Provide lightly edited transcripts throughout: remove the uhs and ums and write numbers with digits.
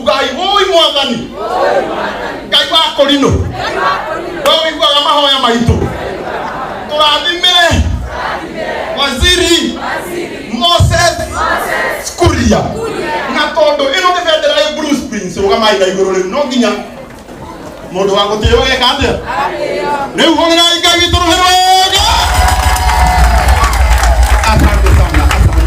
Ugai woi Mwathani Ngai wa Korino, we ũiguaga mahoya maitũ, tũrathimĩre Waziri Moses Kuria. Na tondũ ĩno nĩ bendera ĩ Blue Springs, rũgamai na igũrũ rĩu, no nginya mũndũ wa gũtĩo geka atĩa? Rĩu hũrĩrai Ngai witũ rũhĩ rwega. Asante sana, asante.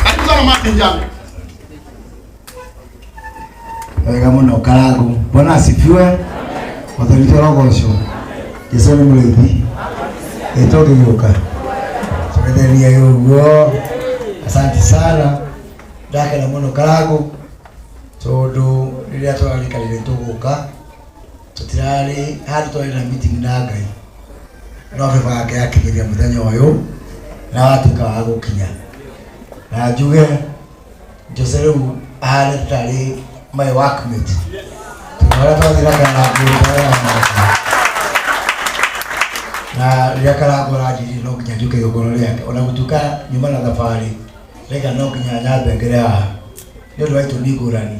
Karibu sana Martin Njambi. Wega muno Karangu. Bwana asifiwe. Mwathani witũ arogocwo. Jesu nĩ mũrĩithi. Ĩ tũngĩgĩũka tũgethenie ũguo. Asante sana. Ndakena mũno Karangu tondũ rĩrĩa tũrarikanire tũgũka tũtirarĩ handũ twarĩ na meeting na Ngai, no baba yake akinyĩria mũthenya ũyũ na watuĩka wa gũkinya, na njuge Jose rĩu ahana tarĩ my workmate tondũ harĩa twathiĩ na Karangũ na rĩrĩa Karangũ aranjĩrire no nginya njuke igongona rĩake, ona gũtuĩka nyuma na thabarĩ rĩga no nginya nyambe ngere haha nĩ ũndũ wa itũmi ngũrani.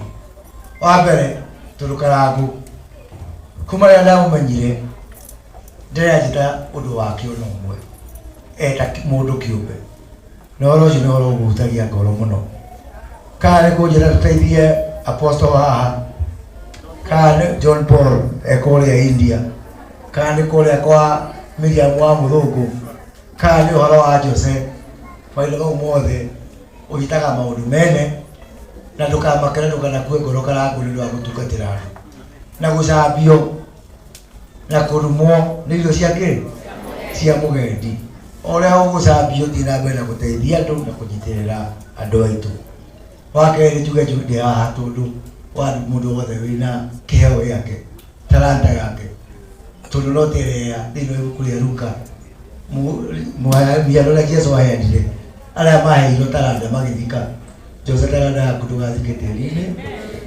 Wa mbere, tondũ Karangũ kuma rĩrĩa ndamũmenyire ndĩranjĩta ũndũ wake ona ũmwe eta mũndũ kĩũmbe, na ũhoro ũcio nĩ ũhoro ũhutagia ngoro mũno. Kana nĩ kũnjĩra tũteithie apostle haha, kana nĩ John Paul e kũrĩa India, kana nĩ kũrĩa kwa Miriam wa mũthũngũ, kana nĩ ũhoro wa Jose, maũndũ mau mothe ũnyitaga maũndũ mene na ndũkamake na ndũkanakue ngoro Karangũ nĩ ũndũ wa gũtungatĩra andũ na gũcambio na kũrumwo nĩ irio cia kĩ cia mũgendi. O ũrĩa ũgũcambio, thiĩ na mbere na gũteithia andũ na kũnyitĩrĩra andũ aitũ. Wa kerĩ, njuge ndĩ haha tondũ wa mũndũ wothe wĩna kĩheo gĩake, talanta yake, tondũ no terea thĩinĩ wa ibuku rĩa Luka mĩhano ũrĩa Jesu aheanire, arĩa maheirwo taranda magĩthika. Jose, taranda yaku ndũgathike tĩri-inĩ,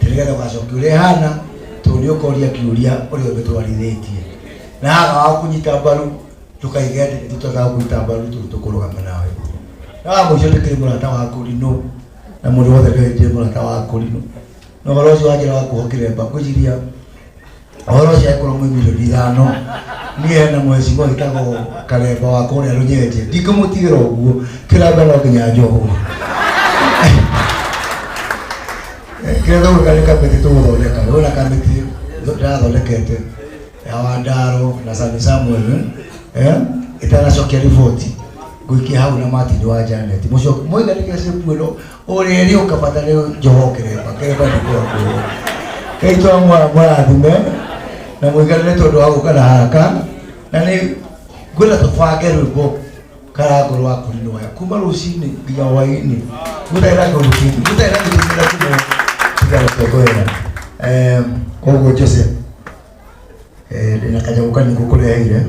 atĩ nĩgetha ũgacokia ũrĩa ĩhana, tondũ nĩ ũkoria kĩũria ũrĩa ũmĩtwarithĩtie. Na haga wa kũnyita mbaru, ndũkaige atĩ nĩ tũtagaga kũnyita mbaru tondũ tũkũrũgama nawe. Na wa mũico, ndĩkĩrĩ mũrata wa Kũrinũ, na mũndũ wothe ndĩrĩ mũrata wa Kũrinũ. Na ũhoro ũcio wa njĩra wa kuohwo kĩremba, ngwĩciria ũhoro ũcio angĩkorwo mwĩ milioni 5, niĩ hena mheshimiwa wĩtagwo Karemba wa kũrĩa Rũnyenje, ndingĩmũtigĩra ũguo, kĩremba no nginya njohwo. Kĩrĩa tũgwĩka nĩ kamĩtĩ tũgũthondeka, wĩna kamĩtĩ ndĩrathondekete ya Wandaro na Sami Samuel, ĩtanacokia riboti ngũikia hau na Martin wa Janet mũcoke mũiganĩria cepu ĩno ũrĩa ĩrĩũka, bata nĩ njohwo kĩremba, kĩremba ndikuohwo. Ngai twamũrathime na mũiganĩre tondũ wa gũka na haraka, na nĩ ngwenda tũbange rwĩmbo Karangũ rwa kũrinũya kuma rũcinĩ nginya hwainĩ, gũtarĩ na kĩndũ kĩngĩ, gũtarĩ na kĩndũ kĩngĩ kĩmwe tiga gũtongoera. Koguo Joseph, ndĩna kanyamũ kanini ngũkũreheire.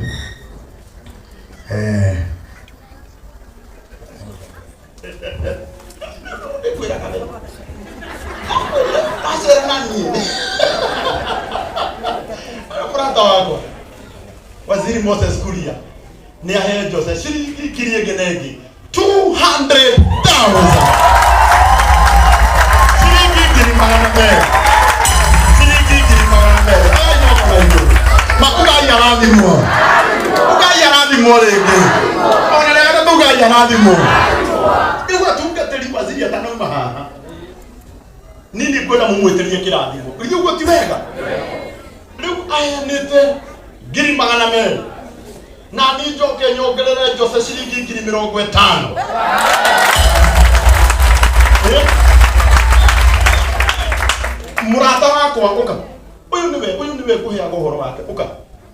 Wacera na niĩ mũrata wakwa Waziri Moses Kuria nĩ ahe Jose ciringi ngiri ĩngĩ na ĩngĩ 200,000, ciringi 200,000, ciringi 200,000. Ai, moko na igũrũ ma ugai arathimwo, ugai arathimwo rĩngĩ, ona rĩa gatatũ ugai arathimwo. Rĩu atungatĩri waziri atanauma haha, nini ngwenda mũmwĩtĩrie kĩrathimo. Githĩ ũguo ti wega? Rĩu aheanĩte 200,000, na niĩ njoke nyongerere Jose ciringi 50,000. Eh? Mũrata wakwa ũka, ũyũ nĩwe, ũyũ nĩwe ngũheaga ũhoro wake. Ũka,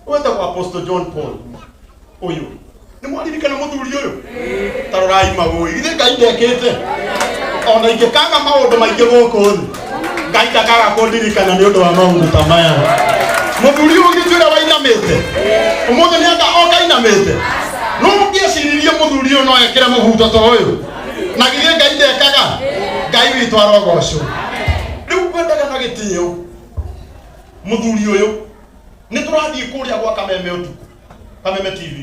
wetagwo Apostle John Paul. Ũyũ nĩ mwaririkana mũthuri ũyũ? Ta rorai magũi, githĩ Ngai ndekĩte? Ona ingĩkaga maũndũ maingĩ gũkũ thĩ, Ngai ndakaga kũndirikana nĩ ũndũ wa maũndũ ta maya. Mũthuri ũyũ githĩ ũrĩa wainamĩte ũmũthĩ nĩ anga oka ainamĩte? No mũngĩeciririe mũthuri ũyũ no ekĩre mũbuto ta ũyũ? Na githĩ Ngai ndekaga? Ngai witũ arogocwo. Rĩu ngwendaga na gĩtĩo mũthuri ũyũ, nĩ tũrathiĩ kũrĩa gwa Kameme ũtukũ, Kameme TV,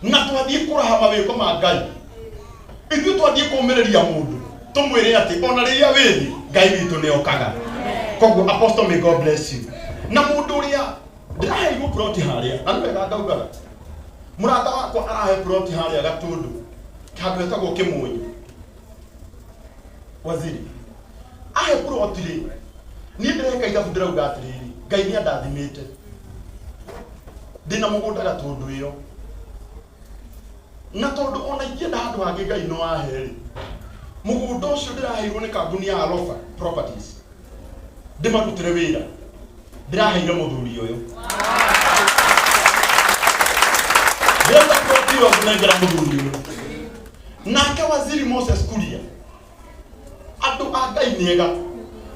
na twathiĩ kũraha mawĩko ma Ngai. Ithuĩ twathiĩ kũmĩrĩria mũndũ, tũmwĩre atĩ ona rĩrĩa wĩ thĩ, Ngai witũ nĩ okaga. Koguo Apostle, may God bless you. Na mũndũ ũrĩa ndĩraheirwo plot harĩa, na nĩ wega ngaugaga mũrata wakwa arahe plot harĩa Gatũndũ, handũ hetagwo Kĩmũnyũ. Waziri ahe plot rĩ, niĩ ndĩreka ithabu, ndĩrauga atĩrĩrĩ, Ngai nĩ andathimĩte, ndĩna mũgũnda Gatũndũ ĩyo, na tondũ ona ingĩenda handũ hangĩ Ngai no ahe rĩ, mũgũnda ũcio ndĩraheirwo nĩ kambuni ya Alofa Properties, ndĩmarutĩre wĩra, ndĩraheire mũthuri ũyũ. Ndĩrenda plot ĩyo ngũnengera mũthuri ũyũ. Nake Waziri Moses Kuria, andũ a Ngai nĩ ega,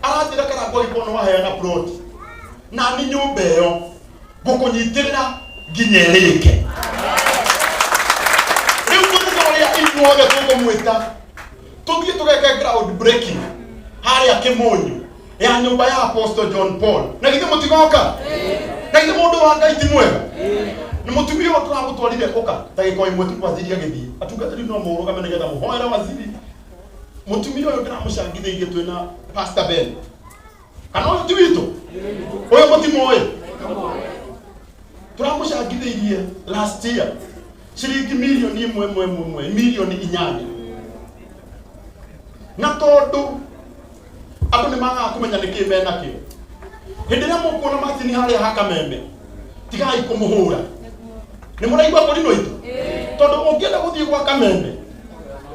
aranjĩra Karangũ, agĩkorwo nĩ waheana plot na nĩ nyũmba ĩyo ngũkũnyitĩrĩra nginya ĩrĩke. Rĩu mũthenya ũrĩa ithuothe tũkũmwĩta tũthiĩ tũgeke ground breaking harĩa Kĩmũnyũ ya nyũmba ya Apostle John Paul, na githĩ mũtigoka? Na githĩ mũndũ wa Ngai ti mwega? Na mũtumia ũyũ tũramũtwarire, ũka ndagĩka o ĩmwe tu, waziri agĩthiĩ, atungatĩri no mũrũgame nĩgetha mũhoere waziri. Mũtumia ũyũ ndĩramũcangithĩirie twĩna Pastor Ben, kana ũyũ ti witũ, ũyũ mũtimoĩ, tũramũcangithĩirie last year ciringi mirioni ĩmwe ĩmwe ĩmwe ĩmwe, mirioni 8. Na tondũ andũ nĩ magaga kũmenya nĩkĩ menakĩo, hĩndĩ ĩrĩa mũkuona Martin harĩa hakameme, tigai kũmũhũra. Nĩ mũraigua kũrinwo itũ? Tondũ ũngĩenda gũthiĩ gwa Kameme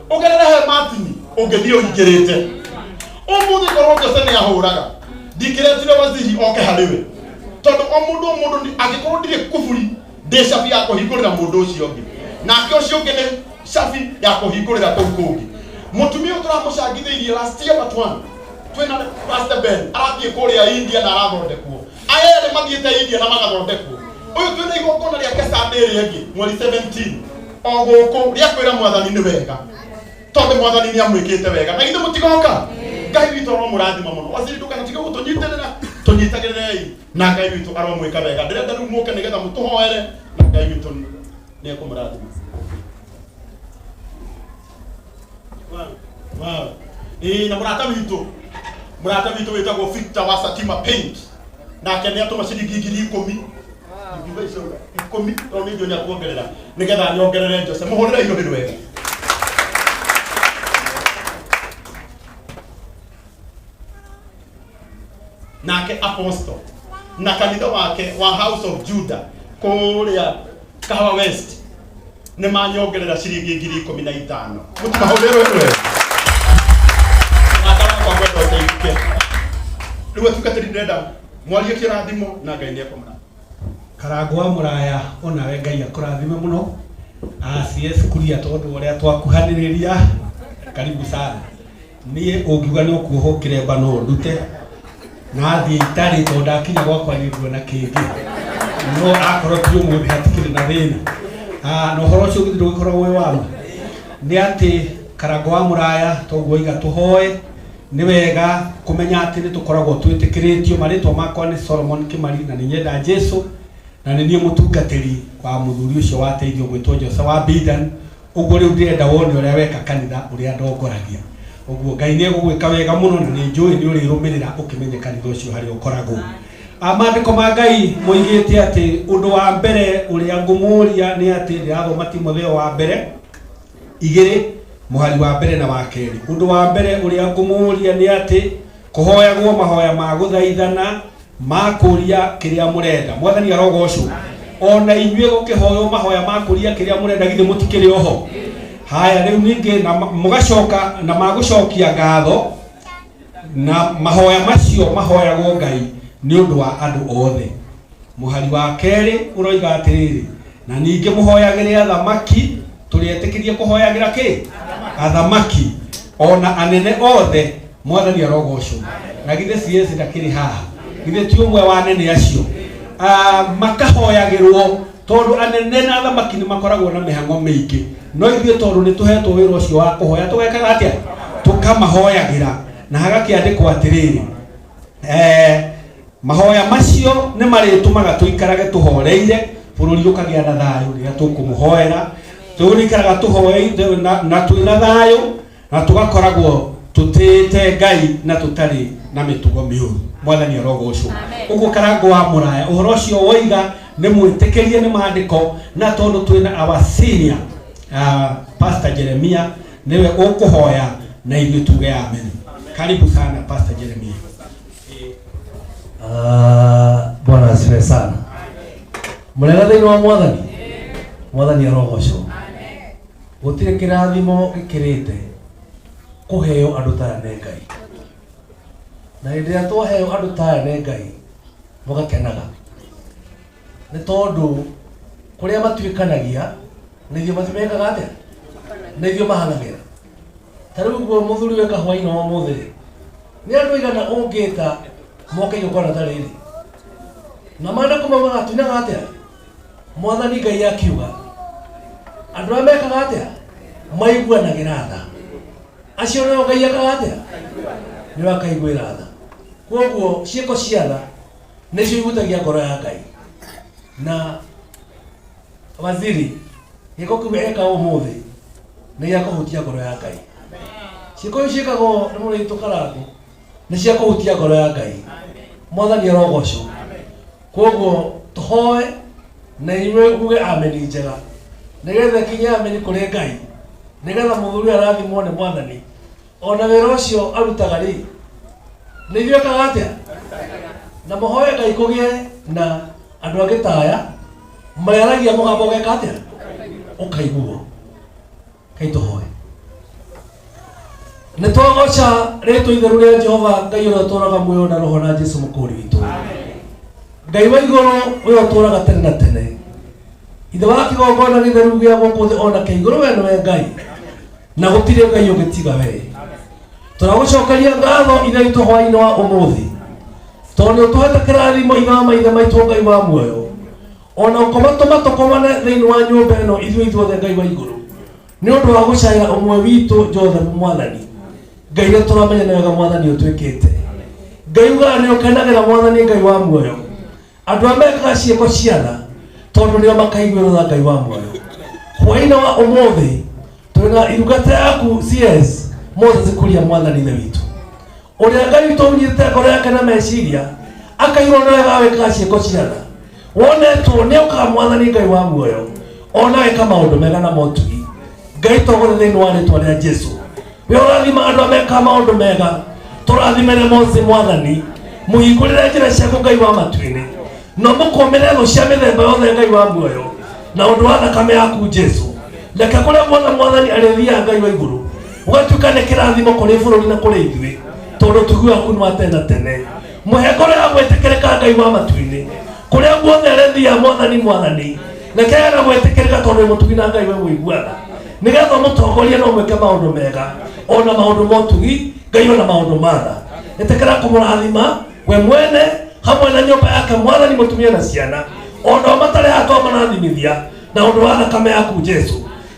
ũgerere he Martin, ũngĩthiĩ ũingĩrĩte. Ũmũthĩ korwo Jose nĩ ahũraga, ndingĩretire waziri oke harĩ we, tondũ o mũndũ o mũndũ angĩkorwo ndirĩ kuburi, ndĩ cabi ya kũhingũrĩra mũndũ ũcio ũngĩ, nake ũcio ũngĩ nĩ cabi ya kũhingũrĩra kũu kũngĩ. Mũtumia ũyũ tũramũcangithĩirie last year but one twĩna Pastor Ben, arathiĩ kũrĩa India na arathondekwo. Aya erĩ mathiĩte India na magathondekwo. Ũyũ twĩna igongona rĩake Sunday ĩrĩa ĩngĩ mweri 17 o gũkũ, rĩa kwĩra Mwathani nĩ wega, tondũ Mwathani nĩ amwĩkĩte wega. Na githĩ mũtigoka? Ngai witũ aromũrathima mũno. Waziri, ndũkanatige gũtũnyitĩrĩra, tũnyitagĩrĩrei, na Ngai witũ aromwĩka wega. Ndĩrenda rĩu mũke nĩgetha mũtũhoere, na Ngai witũ nĩ ekũmũrathima. Wow. Ĩĩ, na mũrata witũ wĩtagwo Victor wa Satima Paint, nake nĩ atũma ciringi 10,000, ngiuga icio ikũmi, tondũ nĩ njũĩ nĩ akuongerera nĩgetha nyongerere Jose. Mũhũrĩre irũhĩ rwega. Nake Apostle na kanitha wake wa House of Judah kũrĩa Kahawa West nĩ manyongerera ciringi 15,000. Mũtimahũrĩre rwega rwega. Mũrata wakwa, ngwenda ũteithĩke. Rĩu atungatĩri, ndĩrenda mwarie kĩrathimo, na Ngai nĩ ekũmũrathima. Karangũ wa Mũraya, onawe Ngai akũrathime mũno. CS Kuria, tondũ ũrĩa twakuhanĩrĩria, karibu sana. Niĩ ũngiuga nĩ ũkuohwo kĩremba no ndute na thiĩ itarĩ, tondũ ndakinya gwakwa nĩ nguona kĩngĩ, no akorwo ti ũmũthĩ hatikĩrĩ na thĩna. Na ũhoro ũcio githĩ ndũgĩkoragwo wĩ wa ma nĩ atĩ Karangũ wa Mũraya toguo iga tũhoe. Nĩ wega kũmenya atĩ nĩ tũkoragwo twĩtĩkĩrĩtio. Marĩtwa makwa nĩ Solomon Kĩmari, na nĩ nyenda Jesu, na nĩ niĩ mũtungatĩri wa mũthuri ũcio wateithio gwĩtwo Jose wa Bidan. Ũguo rĩu ndĩrenda wone ũrĩa weka kanitha ũrĩa ndongoragia. Ũguo Ngai nĩ egũgwĩka wega mũno, na nĩ njũĩ nĩ ũrĩrũmĩrĩra ũkĩmenye kanitha ũcio harĩa ũkoragwo. Maandĩko ma Ngai moigĩte atĩ ũndũ wa mbere ũrĩa ngũmũria nĩ atĩ ndĩrathoma Timotheo wa mbere 2 mũhari wa mbere na wa kerĩ. Ũndũ wa mbere ũrĩa ngũmũria nĩ atĩ kũhoyagwo mahoya ma gũthaithana, ma kũria kĩrĩa mũrenda. Mwathani arogocwo. Ona inyuĩ gũkĩhoywo mahoya ma kũria kĩrĩa mũrenda, githĩ mũtikĩrĩ oho haya? Rĩu ningĩ na mũgacoka na magũcokia ngatho, na mahoya macio mahoyagwo Ngai nĩ ũndũ wa andũ othe. Mũhari wa kerĩ ũroiga atĩrĩrĩ, na ningĩ mũhoyagĩre athamaki. Tũrĩetĩkĩrie kũhoyagĩra kĩ? Athamaki ona anene othe. Mwathani arogocwo. Na githĩ CS ndakĩrĩ haha? Githĩ ti ũmwe wa anene acio? Makahoyagĩrwo tondũ anene na athamaki nĩ makoragwo na mĩhang'o mĩingĩ, no ithuĩ tondũ nĩ tũhetwo wĩra ũcio wa kũhoya, tũgekaga atĩa? Tũkamahoyagĩra. Na hagakĩandĩkwo atĩrĩrĩ, mahoya macio nĩ marĩtũmaga tũikarage tũhoreire, bũrũri ũkagĩa na thayũ rĩrĩa tũkũmũhoera. Tũrĩikaraga tũhoeire na twĩna thayũ, na tũgakoragwo tũtĩĩte Ngai na tũtarĩ Na mĩtugo mĩũru. Mwathani arogocwo. Ũguo Karango wa Mũraya, ũhoro ũcio woiga nĩ mwĩtĩkĩrie nĩ maandĩko, na tondũ twĩna our senior Pastor Jeremia, nĩwe ũkũhoya na ithuĩ tuge amen. Karibu sana, Pastor Jeremia. Ah, Bwana asifiwe sana. Mũrega thĩinĩ wa Mwathani. Mwathani arogocwo. Gũtirĩ kĩrathimo gĩkĩrĩte kũheo andũ ta aya nĩ Ngai. Na hĩndĩ ĩrĩa twaheo andũ ta aya nĩ Ngai, mũgakenaga. Nĩ tondũ kũrĩa matuĩkanagia, nĩ ithuĩ mekaga atĩa? Nĩ ithuĩ mahang'agĩra. Ta rĩu ũguo mũthuri weka hwaĩ-inĩ wa ũmũthĩ rĩ, nĩ andũ aigana ũngĩta moke igongona ta rĩrĩ? Na maandĩko maugaga tuinaga atĩa? Mwathani Ngai akiuga andũ arĩa mekaga atĩa? Maiguanagĩra tha. Acio nĩo Ngai ekaga atĩa? Nĩo akaiguĩra tha. Kwoguo ciĩko cia tha nĩcio ihutagia ngoro ya Ngai. Na waziri, gĩko kĩu eka ũmũthĩ nĩ gĩa kũhutia ngoro ya Ngai. Ciĩko icio ciĩkagwo nĩ mũrĩ witũ Karango nĩ cia kũhutia ngoro ya Ngai. Mwathani arogocwo. Kwoguo tũhoe na inyuĩ muge ameni njega, nĩgetha ĩkinye ameni kũrĩ Ngai, nĩgetha mũthuri arathimwo nĩ Mwathani. Ona wĩra ũcio arutaga rĩ, nĩ ithuĩ ekaga atĩa? Na mũhoe Ngai kũgĩe na andũ angĩ ta aya marĩaragia mũgambo ũgeka atĩa? Ũkaiguo. Ngai tũhoe. Nĩ twagoca rĩtwa itheru rĩa Jehova Ngai ũrĩa ũtũũraga muoyo na roho na Jesu mũkũũri witũ. Ngai wa igũrũ ũrĩa ũtũũraga tene na tene. Ithe wa kĩgongona gĩtheru gĩa gũkũ thĩ ona kĩa igũrũ, we nĩwe Ngai na gũtirĩ Ngai ũngĩ tiga we. Tũragũcokeria ngatho, Ithe witũ, hwaĩ-inĩ wa ũmũthĩ, tondũ nĩ ũtũhete kĩrathimo, Ithe wa maithe maitũ, Ngai wa muoyo, ona ũkũmatũma tũkomane thĩinĩ wa nyũmba ĩno ithuĩ ithuothe, Ngai wa igũrũ, nĩ ũndũ wa gũcaĩra ũmwe witũ Joseph. Mwathani Ngai, nĩ tũramenya nĩ wega, Mwathani, ũtwĩkĩte. Ngai ugaga nĩ ũkenagĩra, Mwathani Ngai wa muoyo, andũ arĩa mekaga ciĩko cia tha, tondũ nĩo makaiguĩrwo tha. Ngai wa muoyo, hwaĩ-inĩ wa ũmũthĩ twĩna irungata yaku CS Moses Kuria. Mwathani Ithe witũ, ũrĩa Ngai witũ ũnyitĩte ngoro yake na meciria, akaigua nĩ wega wĩkaga ciĩko cia tha, wonetwo nĩ okaga. Mwathani Ngai wa muoyo, ona wĩka maũndũ mega na motugi, Ngai togothe, thĩinĩ wa rĩtwa rĩa Jesu, we ũrathima andũ arĩa mekaga maũndũ mega, tũrathimere Mose. Mwathani, mũhingũrĩre njĩra ciaku, Ngai wa matu-inĩ, na mũkũmĩre thũ cia mĩthemba yothe. Ngai wa muoyo, na ũndũ wa thakame yaku Jesu, reke kũrĩa guothe Mwathani arĩthiaga, Ngai wa igũrũ, ũgatuĩka nĩ kĩrathimo kũrĩ bũrũri na kũrĩ ithuĩ, tondũ ũtugi waku nĩ wa tene na tene. Mũhe ngoro ya gwĩtĩkĩrĩka, Ngai wa matu-inĩ, kũrĩa guothe arĩthiaga. Mwathani, Mwathani, reke na gwĩtĩkĩrĩka, tondũ wĩ mũtugi na Ngai we mũiguana, nĩgetha ũmũtongorie no mwĩke maũndũ mega ona maũndũ ma ũtugi, Ngai, ona maũndũ ma tha. Ĩtĩkĩra kũmũrathima we mwene hamwe na nyũmba yake, Mwathani, mũtumia na ciana, ona o matarĩ haha twamarathimithia na ũndũ wa thakame yaku Jesu.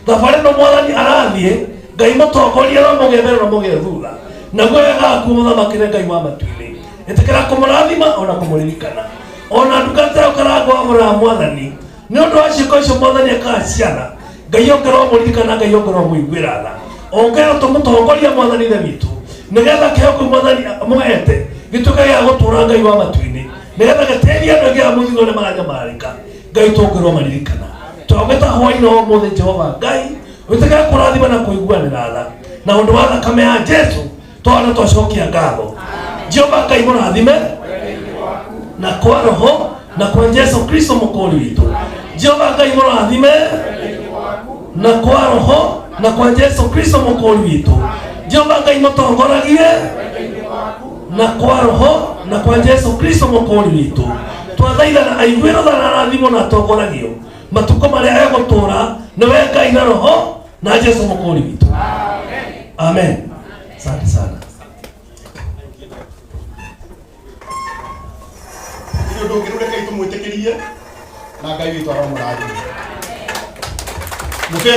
Thabarĩ ĩno Mwathani arathiĩ, Ngai mũtongorie, no mũgĩe mbere no mũgĩe thutha, naguo wega waku mũthamakĩre. Ngai wa matu-inĩ, ĩtĩkĩra kũmũrathima ona kũmũririkana, ona ndungata ĩyo Karango wa Mũraya. Mwathani, nĩ ũndũ wa ciĩko icio Mwathani ekaga ciana, Ngai ongerwo mũririkana, Ngai ongerwo mũiguĩra tha, ongerwo tũmũtongoria. Mwathani Ithe witũ, nĩgetha kĩheo kĩu Mwathani mũhete gĩtuĩke gĩa gũtũũra, Ngai wa matu-inĩ, nĩgetha gĩteithie andũ aingĩ a mũthithũ arĩa maranyamarĩka. Ngai tũngĩrwo maririkana twagwĩta hwaĩ-inĩ wa ũmũthĩ. Jehova Ngai, wĩtĩkĩre kũrathima na kũiguanĩra tha na ũndũ wa thakame ya Jesu, twana twacokia ngatho. Jehova Ngai mũrathime na kwa roho na kwa Jesu Kristo mũkũri witũ. Jehova Ngai mũrathime na kwa roho na kwa Jesu Kristo mũkũri witũ. Jehova Ngai mũtongoragie na kwa roho na kwa Jesu Kristo mũkũri witũ. Twathaithana aiguĩrwo tha na arathimwo na atongoragio matukũ marĩa egũtũũra nĩwe Ngai na roho na Jesu mũkũri witũ. Amen. Asante sana. Nĩ ũndũ ũngĩ rĩu rekei tũmwĩtĩkĩrie na Ngai witũ aromũrathima. Mũke.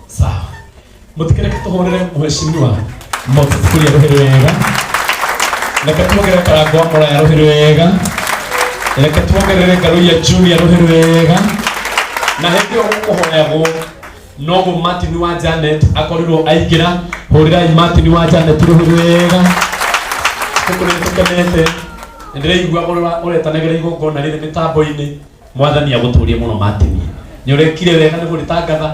Sawa, mutikireke tuhurire mheshimiwa Moses Kuria rũhĩ wega. Reke tuongerere Karango wa Mũraya rũhĩ wega. Reke tuongerere Ngaruiya Junior rũhĩ wega. Na hĩndĩ ĩyo gũkũhoyagwo. Noguo Martin wa Janet akorirwo aingĩra. Hũrĩrai Martin wa Janet rũhĩ wega. Tũkũ nĩ tũkenete, nĩndĩraigua ũretanagĩra igongona rĩrĩ mĩtambo-inĩ. Mwathani agũtũrie mũno Martin, nĩ ũrekire wega nĩ kũrĩtangatha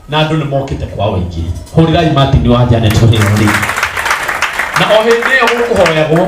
na andũ nĩ mokĩte kwa ũingĩ. Hũrĩrai Martin wa Janet rũhĩ rĩngĩ. Na o hĩndĩ ĩyo gũkũhoyagwo.